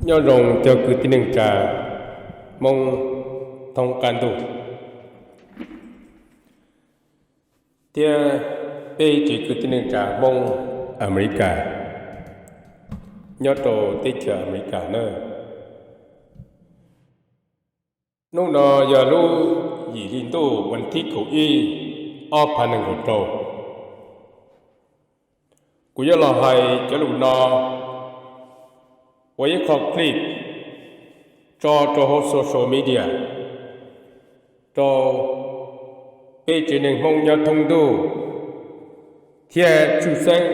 Nyob zoo cov kwv tij neej tsa Hmoob thoob qab ntuj thiab peb tsev kwv tij neej tsa Hmoob Amelikas nyob rau teb chaws Amelikas nawb. Hnub no yog lub yim hli ntuj vas thib kaum ib, ob phav nees nkaum rau. Kuv yuav los hais cov lus no ua ib qho clip tso rau hauv social media rau peb tsev neeg Hmoob nyob thoob ntuj thiab tshwj xeeb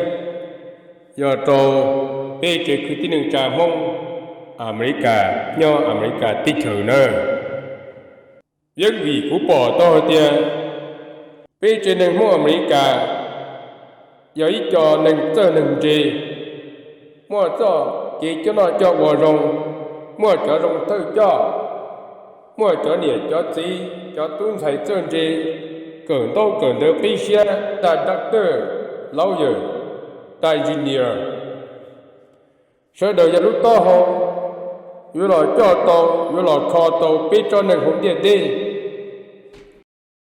yog rau peb tsev kwv tij neej tsa Hmoob Amelikas nyob Amelikas teb chaws nawb. Yeeb vim kuv pom tau hais tias peb tsev neeg Hmoob Amelikas yog ib co neeg txawj neeg ntse, muaj txoj kev coj noj coj ua zoo, muaj cov zoo thawj coj, muaj cov niam cov txiv cov tub ntxhais txawj ntse, kawm ntaub kawm ntawv qib siab, tag doctor, lawyer, tag engineer. Sawv daws yog lub taub hau yuav los coj tau, yuav los kho tau peb tsoom neeg hauv ntiaj teb,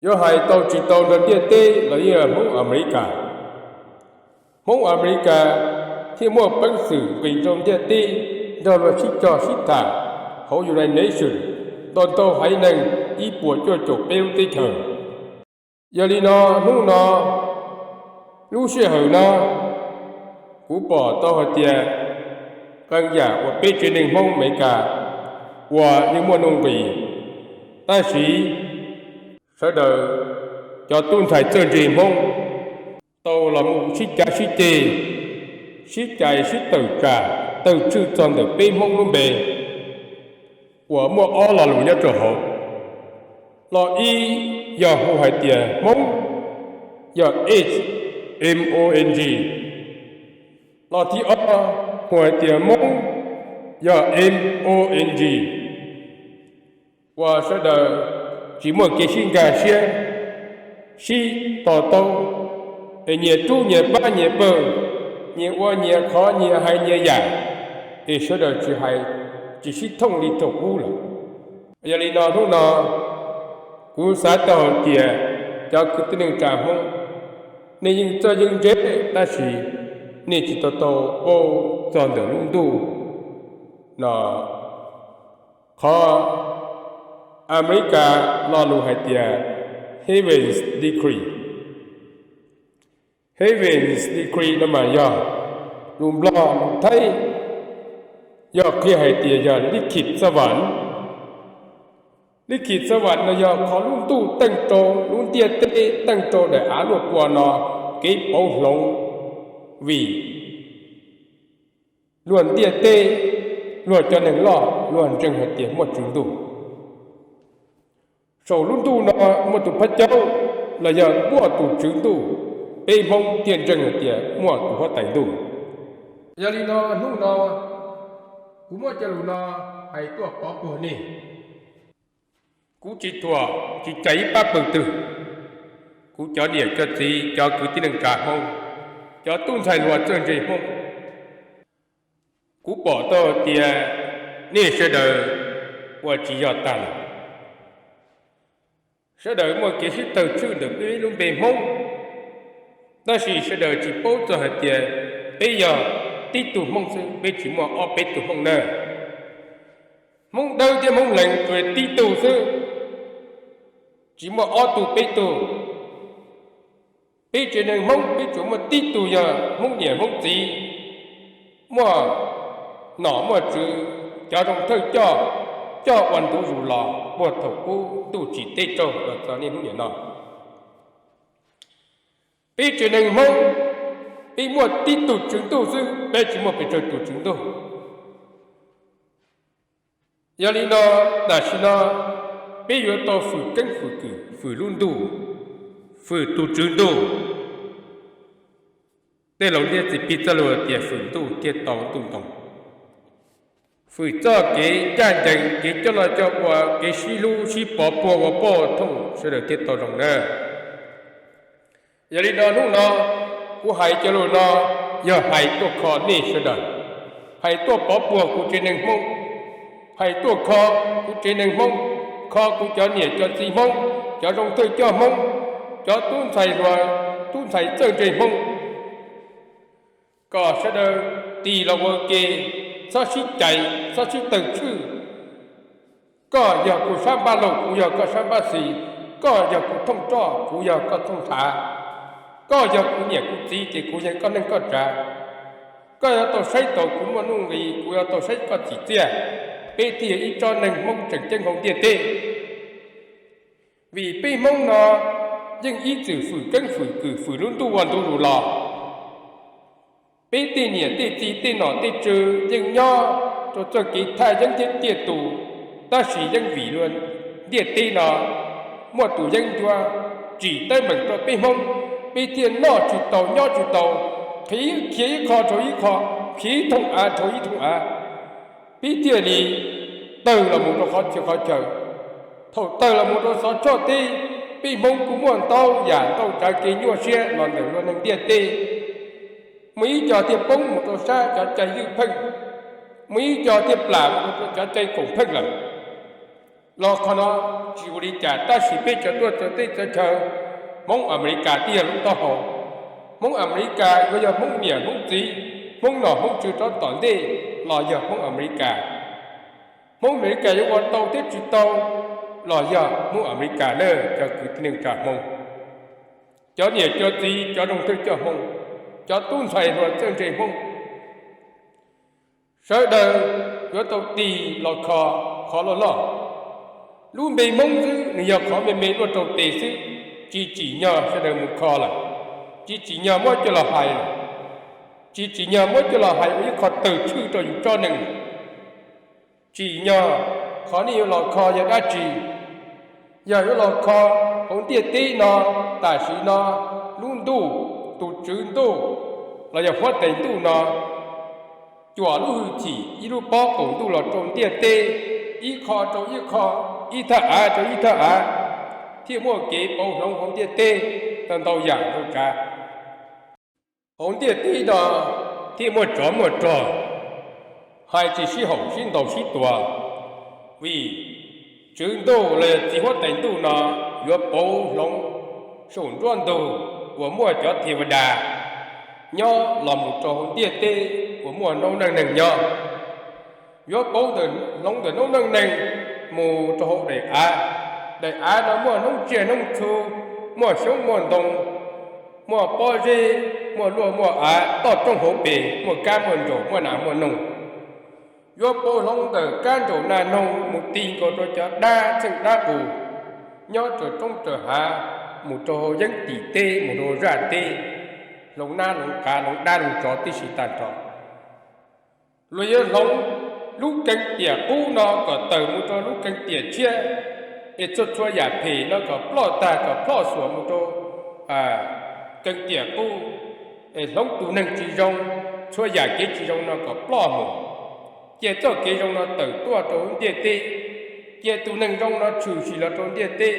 yuav hais tau tsis tau nrog ntiaj teb los yog Hmoob Amelikas. Hmoob Amelikas thiaj muaj peev xwm nqis rau ntiaj teb nrog luag sib cog sib tham hauv United Nations ntau ntau haiv neeg ib puas cuaj caum peb lub teb chaws. Yog li no, hnub no, lub sij hawm no, kuv pom tau hais tias qee yam uas peb tsev neeg Hmoob Amelikas uas yeej muaj nuj nqis, tab sis sawv daws cov tub ntxhais txawj ntse Hmoob tau los mus sib cav sib ceg, sib cais sib tawm tsam tawm tswj txog ntawm peb Hmoob lub npe uas muaj ob lo lus nyob rau hauv. Lo ib yog hu hais tias Hmoob, yog H, M O N G. Lo thib ob hu hais tias Moob, yog M O N G. Uas sawv daws tsis muaj kev sib nkag siab, sib to taub, es nyias rub nyias pab nyias pawg, nyias ua nyias qhov, nyias hais nyias yam, es sawv daws tsis hais, tsis sib thooj li thaum ub lawm. Yog li no hnub no kuv xav tau hais tias cov kwv tij neej tsa Hmoob, nej yeej txawj yeej ntse, tab sis nej tsis tau tau paub txog ntawm lub ntuj no. Qhov Amelikas lo lus hais tias Heaven's Decree. Heaven's Decree no mas yog lus Nplog lus Thaib, yog qhia hais tias yog lib khim xab vam. Lib khim xab vam no yog qhov lub ntuj teej rau lub ntiaj teb, teej rau daim av luaj pua no kev pauv hloov, vim luag ntiaj teb, luag cov neeg loj luag ntseeg hais tias muaj tswv ntuj. Saum lub ntuj no muaj tus phab caub los yog muaj tus tswv ntuj, peb Hmoob thiaj ntseeg hais tias muaj tus huab tais ntuj. Yog li no hnub no kuv muab cov lus no hais tuaj pov puag nej. Kuv tsis thuam tsis cais ib pab pawg twg. Kuv cov niam cov txiv cov kwv tij neej tsa Hmoob, cov tub ntxhais hluas txawj ntse Hmoob, kuv pom tau tias nej sawv daws ua tsis yog tag lawm. Sawv daws muaj kev sib tawg tswj ntawm peb lub npe Hmoob, tab sis sawv daws tsis paub txog hais tias peb yog tib tug Hmoob xwb, peb tsis muaj ob peb tug Hmoob na. Hmoob Dawb thiab Hmoob Hleev tsuas tib tug xwb, tsis muaj ob tug peb tug. Peb tsev neeg Hmoob peb tsuas muaj tib tug yog Hmoob niam Hmoob txiv, muaj nom muaj tswv, cov zoo thawj coj, coj ua ntu zus los puag thaum ub ntuj tsim teb raug los txog niaj hnub niam no. Peb tsev neeg Hmoob, peb muaj tib tug tswv ntuj xwb, peb tsis muaj pes tsawg tus tswv ntuj. Yog li no, tam sim no peb yuav tau fwm keeb fwm kwm, fwm lub ntuj, fwm tus tswv ntuj. Tej laus thiaj txiv pib txoj lus tias fwm ntuj thiaj tau ntuj ntoo. Fwm txoj kev ncaj ncees, kev coj noj coj ua, kev sib hlub sib pov puag ua poj thooj sawv daws thiaj tau zoo na. Yog li no hnub no kuv hais cov lus no yog hais tuaj kho nej sawv daws, hais tuaj pov puag kuv tsev neeg Hmoob, hais tuaj kho kuv tsev neeg Hmoob, kho kuv cov niam cov txiv Hmoob, cov zoo thawj coj Hmoob, cov tub ntxhais hluas, tub ntxhais txawj ntse Hmoob. Kom sawv daws tig los ua ke, txhob sib cais, txhob sib tawg tshwj. Koj yog kuv sab npab laug, kuv yog koj sab npab xis, koj yog kuv thooj roj, kuv yog koj thooj nthav, koj yog kuv niam kuv txiv ces kuv yog koj neej koj tsav. Koj yuav tau saib taus kuv muaj nuj nqis, kuv yuav tau saib koj txim txiaj. Peb thiaj yog ib tsob neeg Hmoob tseem ceeb hauv ntiaj teb. Vim peb Hmoob no yeej ib txwm fwm keeb fwm kwm fwm lub ntuj ua ntu zus los. Peb tej niam tej txiv tej nom tej tswv yeej nyob rau txoj kev thaj yeeb thiab tiaj tus, tab sis yeej vim luag ntiaj teb no muaj tus yeeb ncuab tsim teeb meem rau peb Hmoob, peb thiaj noj tsis tau nyob tsis tau, khiav ib qho rau ib qho, khiav ib thooj av rau ib thooj av, peb thiaj li tawg los mus rau qhov chaw qhov chaw. Thaum tawg los mus rau xov tshoj teb, peb Hmoob kuj muaj ntau yam ntau tsav kev nyuaj siab los ntawm luag neeg ntiaj teb. Muaj ib co thiaj poob mus rau sab cov cai ywj pheej, muaj ib co thiaj plam mus rau cov cai koom pheej lawm. Los qhov no tsis ua li cas, tab sis peb cov tuaj txawv teb txawv chaw, Hmoob Amelikas twb yog lub taub hau. Hmoob Amelikas yuav yog Hmoob niam Hmoob txiv, Hmoob nom Hmoob tswv rov tom ntej los yog Hmoob Amelikas. Hmoob Amelikas yuav ua tau thiab tsis tau los yog Hmoob Amelikas na cov kwv tij neej tsa Hmoob, cov niam cov txiv, cov zoo thawj coj Hmoob, cov tub ntxhais hluas txawj ntse Hmoob. Sawv daws yuav tau tig los kho qhov loj loj. Lub npe Hmoob xwb nws yog qhov me me luaj rau tes xwb, tsis tsim nyog sawv daws mus kho lawm, tsis tsim nyog muab coj los hais lawm, tsis tsim nyog muab coj los hais ua ib qho tawg tshwj rau yus tsob neeg. Tsim nyog qhov nej yuav los kho yog dab tsi? Yog yuav los kho hauv ntiaj teb no, tam sim no lub ntuj, tus tswv ntuj los yog huab tais ntuj no cuam lub hwj chim ib lub pob qaum ntuj los rau ntiaj teb, ib qho rau ib qho, ib thaj av rau ib thaj av, thiaj muaj kev pauv hloov hauv ntiaj teb ntau ntau yam ntau tsav. Hauv ntiaj teb no thiaj muaj tsov muaj rog, hais tsis sib haum sib ntaus sib tua, vim tswv ntuj los yog txiv huab tais ntuj no yuav pauv hloov saum nruab ntug uas muaj cov thej va das nyob los mus rau hauv ntiaj teb uas muaj noob neej neeg nyob. Yuav pauv ntawm hloov ntawm noob neej neeg mus rau hauv daim av. Daim av no muaj noob tsiaj noob txhu, muaj xyoob muaj ntoo, muaj pob zeb, muaj luaj muaj av, toj roob hauv pes, muaj kab muaj ntsaum, muaj nas muaj noog. Yuav pauv hloov ntawm kab ntsaum nas noog mus ti nkaus rau cov dab txheej dab qus nyob raws roob raws hav, mus rau hauv yeeb tim teb, mus rau zaj teb, hloov nab hloov qav, hloov dab hloov tsov tib si tag nrho. Luag yuav hloov lub keeb tiam qub no kom tawm mus rau lub keeb tiam tshiab, es txhua txhua yam phem no kom ploj tag, kom ploj xuam mus rau keeb tiam qub, es hloov tus neeg tsis zoo, txhua yam kev tsis zoo no kom ploj mus, cia txoj kev zoo no tawm tuaj rau hauv ntiaj teb, cia tus neeg zoo no tshwm sim los rau ntiaj teb.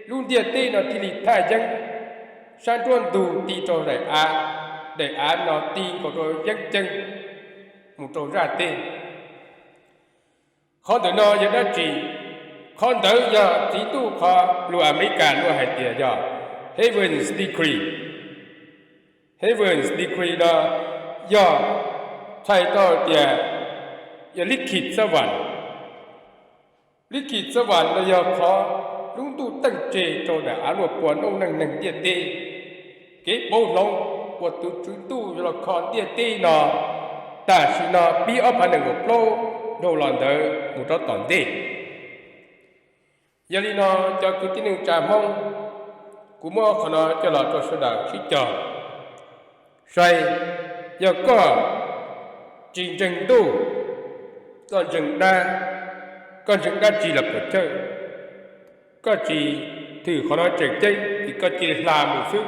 Lub ntiaj teb no thiaj li thaj yeeb, sab nruab ntug ti rau daim av, daim av no ti nkaus rau yeeb ceeb mus rau zaj teb. Qhov ntawm no yog dab tsi? Qhov ntawd yog txiv ntuj qhov lus Amelikas luag hais tias yog Heaven's Decree. Heaven's Decree no yog txhais tau tias yog Likhit Savan. Likhit Savan no yog qhov lub ntuj teej tseg rau daim av luaj pua noob neej neeg ntiaj teb. Kev pauv hloov uas tus tswv ntuj yuav los kho ntiaj teb no, tam sim no pib ob phav nees nkaum plaub dhau los ntawd mus rau tom ntej. Yog li no, cov kwv tij neej tsa Hmoob, kuv muab qhov no coj los rau sawv daws sib cog saib, yog koj tsis ntseeg ntuj, koj ntseeg dab, koj ntseeg dab tsi los puas chawj, koj tsis thwm qhov no tseem ceeb ces koj cia li hla mus xwb.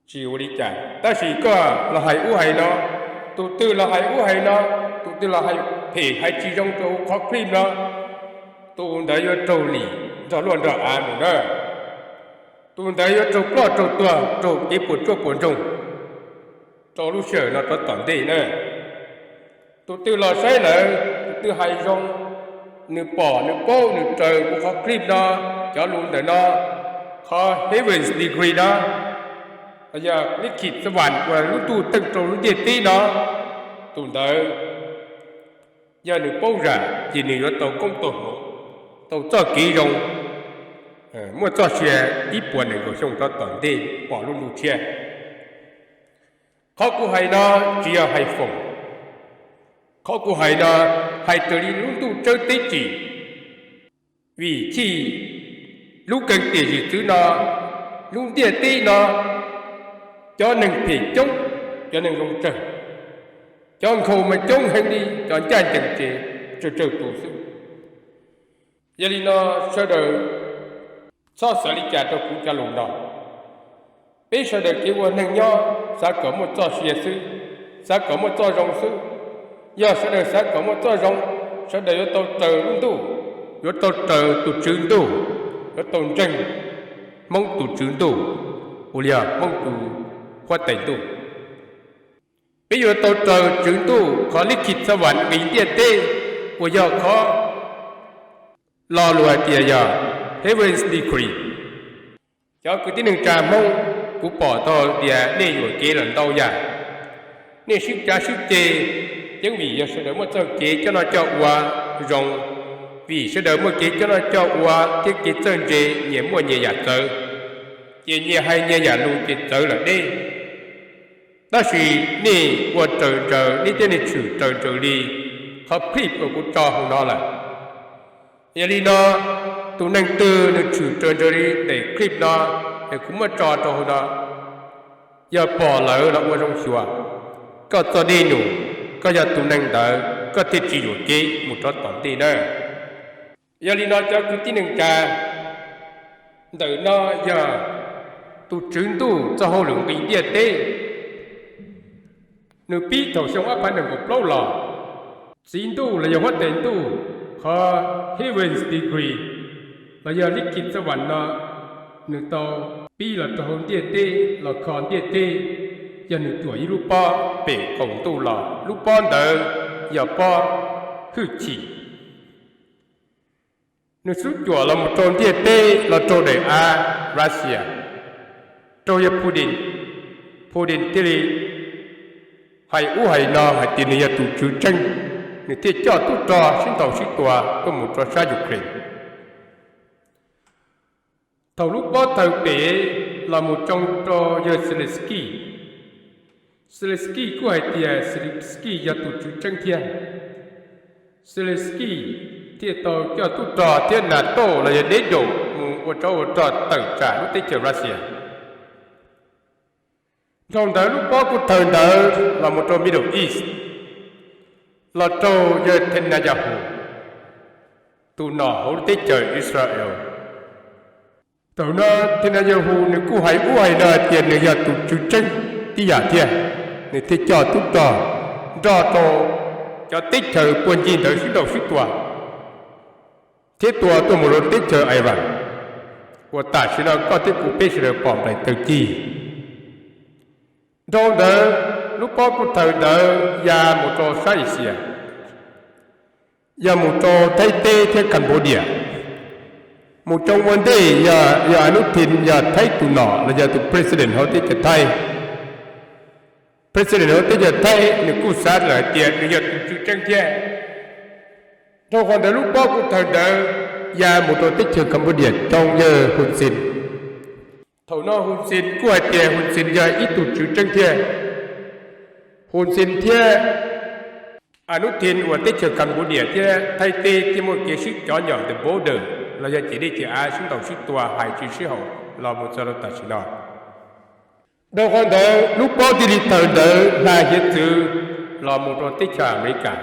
Tsis ua li cas, tab sis koj los hais ub hais no, tus twg los hais ub hais no, tus twg los hais phem hais tsis zoo rau qhov clip no, tus ntawd yuav raug lim nrog luaj nrog av mus na. Tus ntawd yuav raug ploj raug tuag raug kev puas tsuaj puas ntsoog rau lub sij hawm no rau tom ntej na. Tus twg los saib lawm, tus twb hais zoo, nws pom nws paub nws raws kuv qhov clip no, cov lus ntawm no, qhov heaven's decree no, yog lib khim txaj vam uas lub ntuj teej rau lub ntiaj teb no, tus ntawd yog nws paub zam ces nws yuav tau koob tau hmoov, tau txoj kev zoo, muaj txoj sia ib puas nees nkaum xyoo rov tom ntej pom lub ntuj tshiab. Qhov kuv hais no tsis yog hais foom. Qhov kuv hais no hais raws li lub ntuj tsaeb teb tsim. Vim chij lub keeb tiam sim txwv no, lub ntiaj teb no, cov neeg phem coob, cov neeg zoo tsawg, cov nkhaus mas coob heev li, cov ncaj ncees ces tsawg tsawg tus xwb. Yog li no sawv daws txhob xav li cas rau kuv cov lus no. Peb sawv daws kev ua neeg nyob xav kom muaj txoj sia xwb, xav kom muaj txoj zoo xwb. Yog sawv daws xav kom muaj txoj zoo, sawv daws yuav tau raws lub ntuj, yuav tau raws tus Tswv ntuj, yuav tau ntseeg Hmoob tus Tswv ntuj, ua li yog Hmoob tus huab tais ntuj. Peb yuav tau raws Tswv ntuj qhov lib khim txaj vam nqis ntiaj teb, uas yog qhov lo lus hais tias yog heaven's decree. Cov kwv tij neej tsa Hmoob, kuv pom tau tias nej yuam kev los ntau yam, nej sib cav sib ceg, yeej vim yog sawv daws muaj txoj kev coj noj coj ua zoo, vim sawv daws muaj kev coj noj coj ua thiab kev txawj ntse, nyias muaj nyias yam txawv, ces nyias hais nyias yam lus ces txawv lawm deb. Tab sis nej ua raws nraws, nej thiaj nej tshwm raws nraws li qhov clip uas kuv tso hauv no lawm. Yog li no, tus neeg twg nws tshwm raws nraws li daim clip no es kuv muab tso rau hauv no, yog pom lawm los ua zoo xyuas. Koj txoj dej num, koj yog tus neeg ntawd koj thiaj tsis yuam kev mus rov tom ntej na. Yog li no cov kwv tij neej tsa, ntawm no yog tus Tswv ntuj txoj hauj lwm nqis ntiaj teb. Nws pib thaum xyoo ob phav nees nkaum plaub los, txiv ntuj los yog huab tais ntuj, qhov heaven's decree los yog lib khim txaj vam no, nws tau pib los rau hauv ntiaj teb los kho ntiaj teb, yog nws cuam ib lub pob pem qaum ntuj los, lub pob ntawd yog pob hwj chim. Nws xub cuam los mus rau ntiaj teb los rau daim av Russia, rau yawg Putin. Putin thiaj li hais ub hais no hais tias nws yog tus tswv tseeb, nws thiaj coj tub rog sib ntaus sib tua tuaj mus rau sab Ukraine. Thaum lub pob tawg pem los mus tsoo rau yawg Zelensky, Zelensky kuj hais tias Zelensky yog tus tswv tseeb thiab. Zelensky thiaj tau coj tub rog thiab NATO los yog NATO mus ua tsov ua rog tawm tsam lub teb chaws Russia. Dhau ntawd lub pob kuj tawg ntawd los mus rau Middle East, los rau yawg Netanyahu, tus nom hauv lub teb chaws Israel. Thaum no Netanyahu nws kuj hais ub hais no hais tias nws yog tus tswv tseeb tib yam thiab, nws thiaj coj tub rog nrog rau cov teb chaws puag ncig ntawd sib ntaus sib tua, thiab tua tuaj mus rau teb chaws Iran, uas tam sim no koj thiab kuv peb sawv daws pom nplaim tawg cig. Dhau ntawd, lub pob kuj tawg ntawd ya mus rau sab Asia, ya mus rau Thaib teb thiab Cambodia. Mus tsoo ua ntej yog, yog Anuptin yog Thaib tus nom los yog tus president hauv teb chaws Thaib. President hauv teb chaws Thaib nws kuj xav lawm hais tias nws yog tus tswv tseeb thiab. Dhau qhov ntawd lub pob kuj tawg ntawd ya mus rau teb chaws Cambodia tsoo yawg Hun Sen. Thaum no Hun Sen kuj hais tias Hun Sen yog ib tug tswv tseeb thiab. Hun Sen thiab Anuptin uas teb chaws Cambodia thiab Thaib teb thiaj muaj kev sib cov nyom the border los yog ciam dej ciam av sib ntaus sib tua hais tsis sib haum los mus txog rau tam sim no. Dhau qhov ntawd lub pob thiaj li tawg ntawd hla hiav txwv los mus rau teb chaws Amelikas.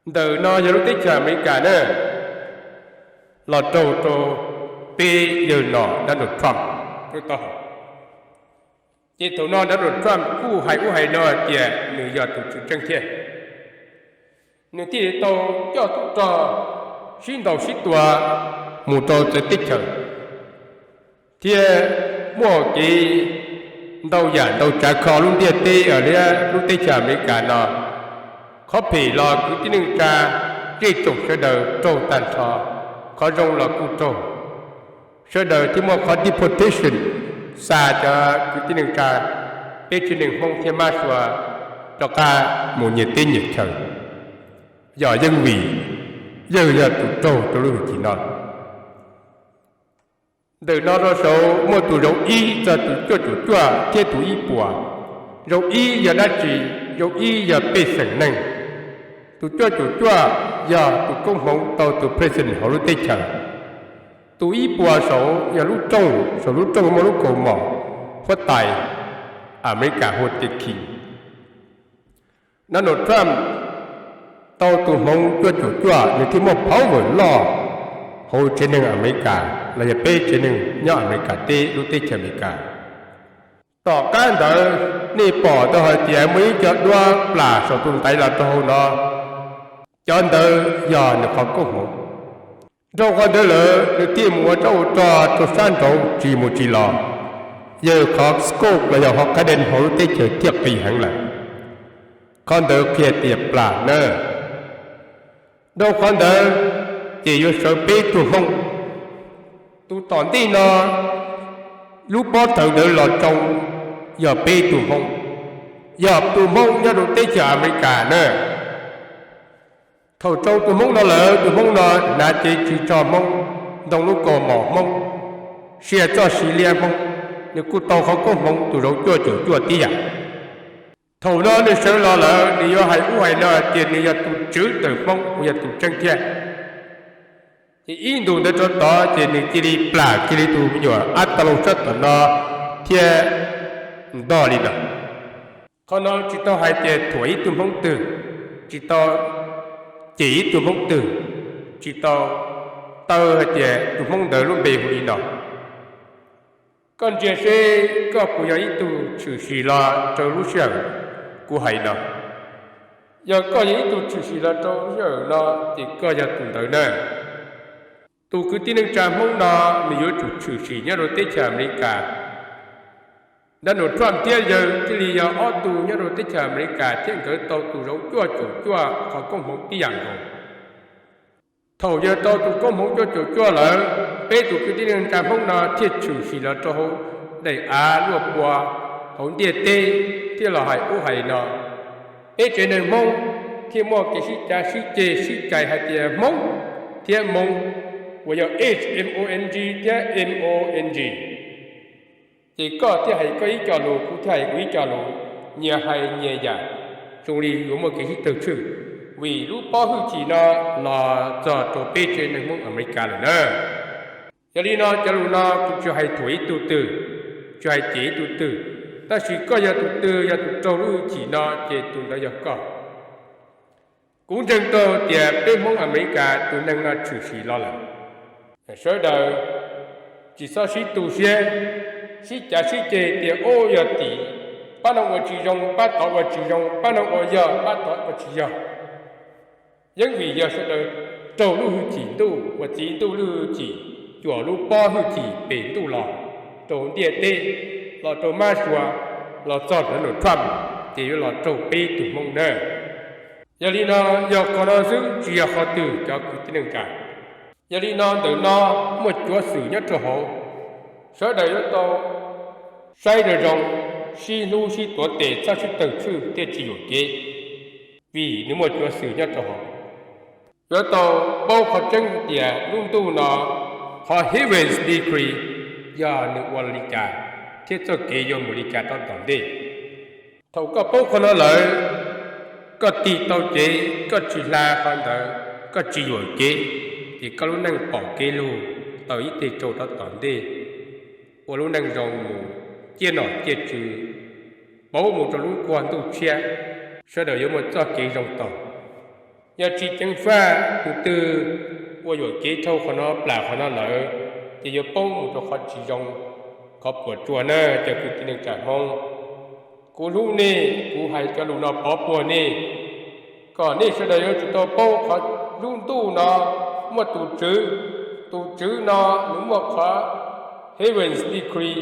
Ntawm no yog lub teb chaws Amelikas na, los raug rau peb yawg nom Donald Trump lub taub hau. Ces thaum no Donald Trump kuj hais ub hais no hais tias nws yog tus tswv tseeb thiab. Nws thiaj li tau coj tub rog sib ntaus sib tua mus rau txawv teb chaws, thiab muaj kev ntau yam ntau tsav kho lub ntiaj teb, lub teb chaws Amelikas no. Qhov phem los kwv tij neej tsa zej tsoom sawv daws raug tag nrho, qhov zoo los kuj raug. Sawv daws thiaj muaj qhov deportation, xa cov kwv tij neej tsa, peb tsev neeg Hmoob thiab mab sua rov qab mus nyias teb nyias chaw. Yog yeej vim yawg yog tus raug rau lub hwj chim no. Ntawm no rau saud muaj tus zauv ib txog tus cuaj caum cuaj thiab tus ib puas. Zauv ib yog dab tsi? Zauv ib yog pej xeem neeg. Tus cuaj caum cuaj yog tus koob hmoov tau tus president hauv lub teb chaws. Tus ib puas saud yog lub rooj, saum lub rooj muaj lub kaus mom huab tais Amelikas hu tias king. Donald Trump tau tus hmoov cuaj caum cuaj, nws thiaj muaj power loj hauv tsev neeg Amelikas los yog peb tsev neeg nyob Amelikas teb lub teb chaws Amelikas. Tom qab ntawd nej pom tau hais tias muaj ib co duab plam saum tus ntaiv los rau hauv no, cov ntawd yog nws qhov koob hmoov. Dhau qhov ntawd lawm nws thiaj mus ua tsov ua rog rau sab nraud tsis mus tsis los, yog qhov scope los yog qhov qhab de hauv lub teb chaws thiaj qis heev lawm. Qhov ntawd qhia tias plam na. Dhau qhov ntawd ces yuav sawv peb tug Hmoob. Tus tom ntej no lub pob tawv ntawd los tsoo yog peb tug Hmoob, yog tus Hmoob nyob rau teb chaws Amelikas na. Thaum tsoo tus Hmoob no lawm, tus Hmoob no hnav cev tsw tsho Hmoob, ntoo lub kaus mom Hmoob, sia txoj siv liab Hmoob, nws kuj tau qhov koob hmoov tus zauv cuaj caum cuaj tib yam. Thaum no nws sawv los lawm nws yuav hais ub hais no tias nws yog tus tswv ntawm Hmoob uas yog tus tseeb thiab. Ces ib ntus ntawd rau tod ces nws cia li plam kiag li tus me nyuam ab ta loo sab tom no thiab ntog li ntawd. Qhov no tsis tau hais tias thuam ib tug Hmoob twg, tsis tau cem ib tug Hmoob twg, tsis tau taw hais tias tus Hmoob ntawd lub npe hu li no. Koj ntsia seb koj puas yog ib tug tshwm sim los rau lub sij hawm kuv hais no. Yog koj yog ib tug tshwm sim los rau lub sij hawm no ces koj yog tus ntawd na. Tus kwv tij neej tsa Hmoob no nws yuav tsum tshwm sim nyob rau teb chaws Amelikas. Donald Trump thiab yawg thiaj li yog ob tug nyob rau teb chaws Amelikas thiab nkawd tau tus zauv cuaj caum cuaj qhov koob hmoov tib yam nkaus. Thaum yawg tau tus koob hmoov cuaj caum cuaj lawm, peb tus kwv tij neej tsa Hmoob no thiaj tshwm sim los rau hauv daim av luaj pua hauv ntiaj teb thiab los hais ub hais no. Peb tsev neeg Hmoob thiaj muaj kev sib cav sib ceg sib cais hais tias Hmoob thiab Hmoob, uas yog H M O N G thiab M O N G. Ces koj thiaj hais koj ib co lus, kuv thiaj hais kuv ib co lus, nyias hais nyias yam, zoo li yuav muaj kev sib tawg tswj, vim lub pob hwj chim no los txog rau peb tsev neeg Hmoob Amelikas lawm na. Yog li no cov lus no kuv tsis hais thuam ib tug twg, tsis hais cem ib tug twg, tab sis koj yog tus twg yog tus raug lub hwj chim no ces tus ntawd yog koj. Kuv ntseeg tau tias peb Hmoob Amelikas tus neeg no tshwm sim los lawm. Sawv daws tsis txhob sib tu siab, sib cav sib ceg tias ub yog tim, pab no ua tsis zoo pab tod ua tsis zoo, pab no ua yog pab tod ua tsis yog. Yeeb vim yog sawv daws raug lub hwj chim ntuj uas txiv ntuj lub hwj chim, cuam lub pob hwj chim pem ntuj los rau ntiaj teb, los rau mab sua, los txog rau Donald Trump, ces yuav los raug peb tug Hmoob na. Yog li no, yog qhov no xwb tsis yog qhov twg cov kwv tij neej tsa. Yog li no ntawm no muaj cuav xwm nyob rau hauv, sawv daws yuav tau saib zoo zoo, sib hlub sib tuav tes, txhob sib tawg tswj thiaj tsis yuam kev, vim nws muaj cuav xwm nyob rau hauv. Yuav tau paub qhov tseeb tias lub ntuj no, qhov heaven's decree yog nws ua li cas thiab txoj kev yuav mus li cas rau tom ntej. Thaum koj paub qhov no lawm, koj tig tau cev, koj tsis hla qhov ntawd, koj tsis yuam kev, ces koj lub neej pom kev lug tau ib teg tsau rau tom ntej, ua lub neej zoo mus ciaj nom ciaj tswv, paub mus rau lub qub ntuj tshiab, sawv daws yuav muaj txoj kev zoo tau. Yog tsis ceev faj, tus twg ua yuam kev dhau qhov no plam qhov no lawm, ces yuav poob mus rau qhov tsis zoo, qhov puas tsuaj na cov kwv tij neej tsa Hmoob. Kuv hlub nej, kuv hais cov lus no pov puag nej, kom nej sawv daws yuav tsum tau paub qhov lub ntuj no muaj tus tswv, tus tswv no nws muaj qhov heaven's decree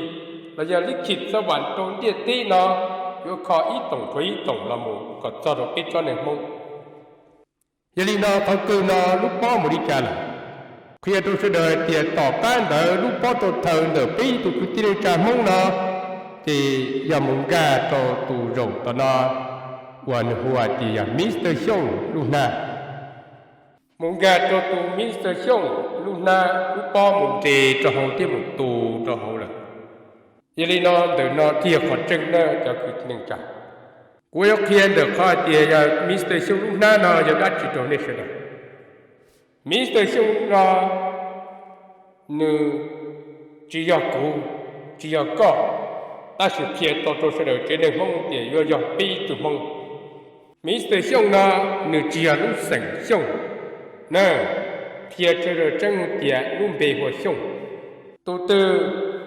los yog lib khim xab vam rau ntiaj teb no, yuav kho ib toom rhuav ib toom los mus kom txog rau peb tsob neeg Hmoob. Yog li no qhov kawg no lub pob mus li cas lawm? Qhia rau sawv daws hais tias tom qab ntawd lub pob rau thaws ntawm peb ib tug kwv tij neej tsa Hmoob no ces yog mus nkag rau tus zaum tom no uas nws hu hais tias yog Mr Xyooj lub hnab. Mus nkag rau tus Mr Xyooj lub hnab, lub pob mus nres rau hauv thiab mus tu rau hauv lawm. Yog li no ntawm no thiaj yog qhov tseeb na cov kwv tij neej tsa. Kuv yuav qhia ntawm qhov hais tias yog Mr Xyooj lub hnab no yog dab tsi rau nej sawv daws. Mr Xyooj no nws tsis yog kuv, tsis yog koj, tab sis qhia tau rau sawv daws tsev neeg Hmoob tias yuav yog peb ib tug Hmoob. Mr Xyooj no nws tsis yog lub xeem Xyooj na, qhia rau sawv daws tseeb tias lub npe hu ua Xyooj. Tus twg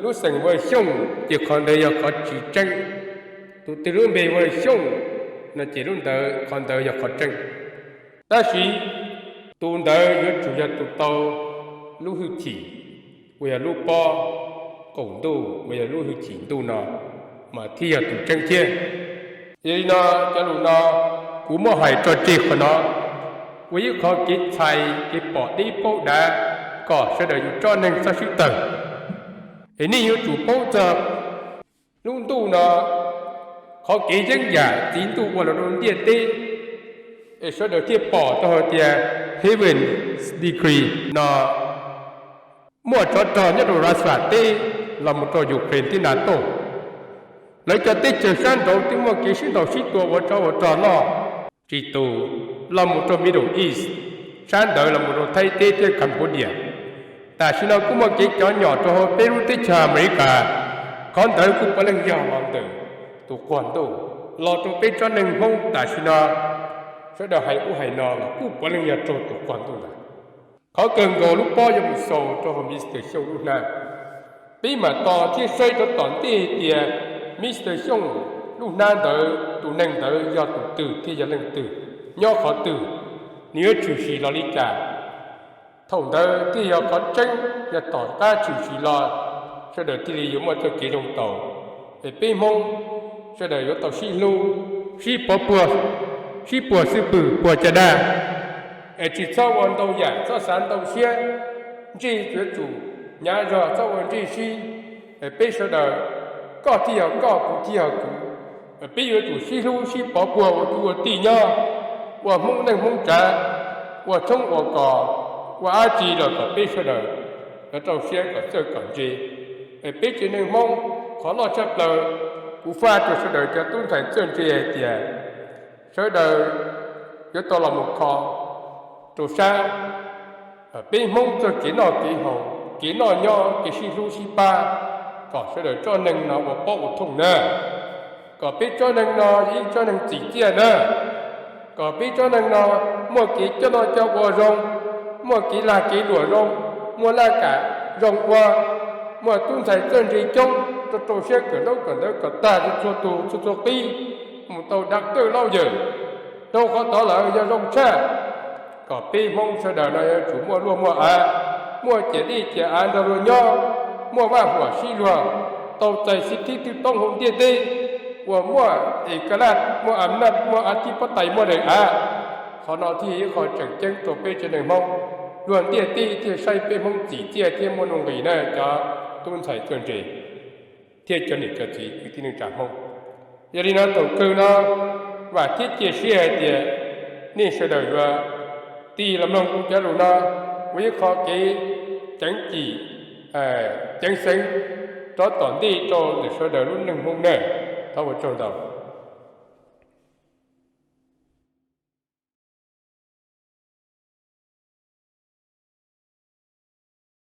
lub xeem hu ua Xyooj ces qhov ntawd yog qhov tsis tseeb, tus twg lub npe hu ua Xyooj no ces lub ntawd qhov ntawd yog qhov tseeb. Tab sis tus ntawd yuav tsum yog tus tau lub hwj chim uas yog lub pob qaum ntuj uas yog lub hwj chim ntuj no mas thiaj yog tus tseeb thiab. Yog li no cov lus no kuv muab hais tso tseg qhov no ua ib qho kev txhais kev pom deb paub dav kom sawv daws yus tsob neeg txhob sib tawg. Es nej yuav tsum paub txog lub ntuj no qhov kev yeeb yam txiv ntuj ua los rau ntiaj teb, es sawv daws thiaj pom tau hais tias Heaven's Decree no muaj tsov rog nyob rau Russia teb los mus rau Ukraine thiab NATO. Lawv cov teb chaws sab nraud twb muaj kev sib ntaus sib tua ua tsov ua rog noj tsis tus los mus rau Middle East, sab ntawd los mus rau Thaib teb thiab Cambodia. Tam sim no kuj muaj kev cov nyom rau hauv peb lub teb chaws Amelikas, qhov ntawd kuj puav leej yog los ntawm tus quas ntuj los rau peb tsob neeg Hmoob tam sim no. Sawv daws hais ub hais no los kuj puav leej yog raug tus quas ntuj ntawd. Qhov kawg nkaus lub pob yuav mus xaus rau hauv Mr Xyooj lub hnab. Peb mam tos thiab saib rau tom ntej tias Mr Xyooj lub hnab ntawd tus neeg ntawd yog tus twg thiab yog leej twg, nyob qhov twg, nws yuav tshwm sim los li cas. Thaum ntawd thiaj yog qhov tseeb, yog tom qab tshwm sim los sawv daws thiaj li yuav muaj txoj kev zoo tau. Es peb Hmoob sawv daws yuav tau sib hlub, sib pov puag, sib puag xwb pwg puag caj dab. Es tsis txhob ua ntau yam, txhob xav ntau siab, ntsej yuav tsum hnyav zog, txhob ua ntsej sib. Es peb sawv daws, koj thiaj yog koj, kuv thiaj yog kuv. Peb yuav tsum sib hlub sib pov puag ua kwv ua tij nyob, ua Hmoob neej Hmoob tsav, ua tshoob ua kos, ua dab tsi los kom peb sawv daws yuav rau siab kom txawj kom ntse. Es peb tsev neeg Hmoob qhov loj tshaj plaws, kuv faj rau sawv daws cov tub ntxhais txawj ntse hais tias sawv daws yuav tau los mus kho rau sab peb Hmoob txoj kev noj kev haus, kev noj nyob, kev sib hlub sib pab, kom sawv daws tsob neeg no ua pob ua thooj na, kom peb tsob neeg no yog ib tsob neeg txim txiaj na, kom peb tsob neeg no muaj kev coj noj coj ua zoo, muaj kev lag kev luam zoo, muaj laj kam zoo ua, muaj tub ntxhais txawj ntse coob, rau rau siab kawm ntaub kawm ntawv kom tag txhua tus txhua txhua qib, mus tau doctor lawyer, rau qhov tod lawm yog zoo tshaj. Kom peb Hmoob sawv daws no yuav tsum muaj luag muaj av, muaj ciam dej ciam av nrog luag nyob, muaj vaj huam sib luag, tau txais xib thib twb toob hauv ntiaj teb, uas muaj es ka laj, muaj am naj, muaj a thib pob tais, muaj daim av. Qhov no thiaj yog ib qho tseem ceeb rau peb tsev neeg Hmoob, luag ntiaj teb thiaj saib peb Hmoob txim txiaj thiab muaj nuj nqis na cov tub ntxhais txawj ntse thiab cov niam cov txiv kwv tij neej tsa Hmoob. Yog li no thaum kawg no vam thiab cia siab hais tias nej sawv daws yuav tig los mloog kuv cov lus no ua ib qho kev ceev cim, ceev xeev rov tom ntej rau ntawm sawv daws lub neej Hmoob na. Thov ua tsaug ntau.